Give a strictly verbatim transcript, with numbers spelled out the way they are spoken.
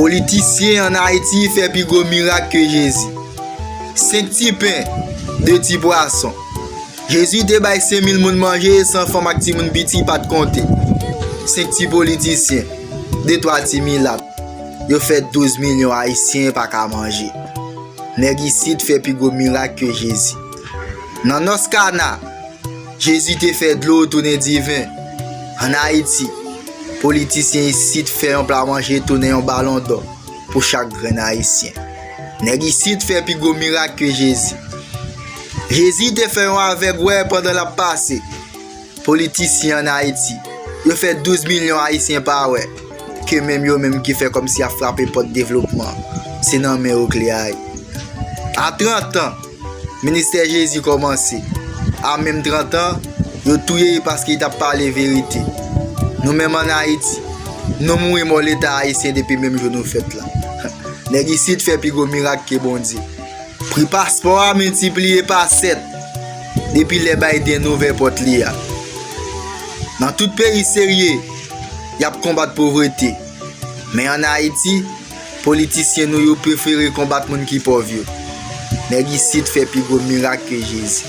Politisyen ann Ayiti fè pi gwo mirak ke Jezi. Senk ti pen, de ti pwason. Jezi te bay senk mil moun manje san fanm ak timoun piti pa t konte. Senk ti politisyen, de twa ti milat. Yo fè douz milyon Ayisyen pa ka manje. Nèg isit fè pi gwo mirak ke Jezi. Nan Nòs Kana, Jezi te fè dlo tounen diven. Ann Ayiti, politisyen isit fè yon pla manje tounen yon balon dò pou chak grenn Ayisyen. Nèg isit fè pi gwo mirak ke Jezi. Jezi te fè yon avèg wè pandan l ap pase. Politisyen ann Ayiti, yo fè douz milyon Ayisyen pa wè, ke menm yo menm ki fè kòmsi y ap frape pòt devlopman, se nan men yo kle a ye. A trant an, ministè Jezi kòmanse. A menm trant an, yo touye l paske li t ap pale verite. Nou menm ann Ayiti, nou mouri mò Leta ayisyen depi menm jou nou fèt la. Nèg isit fè pi gwo mirak ke Bondye. Pri paspò a miltipliye pa sèt depi lè Biden ouvè pòt li a. Nan tout peyi serye, y ap konbat povrete. Men ann Ayiti, politisyen nou yo prefere konbat moun ki pòv yo. Nèg isit fè pi gwo mirak ke Jezi.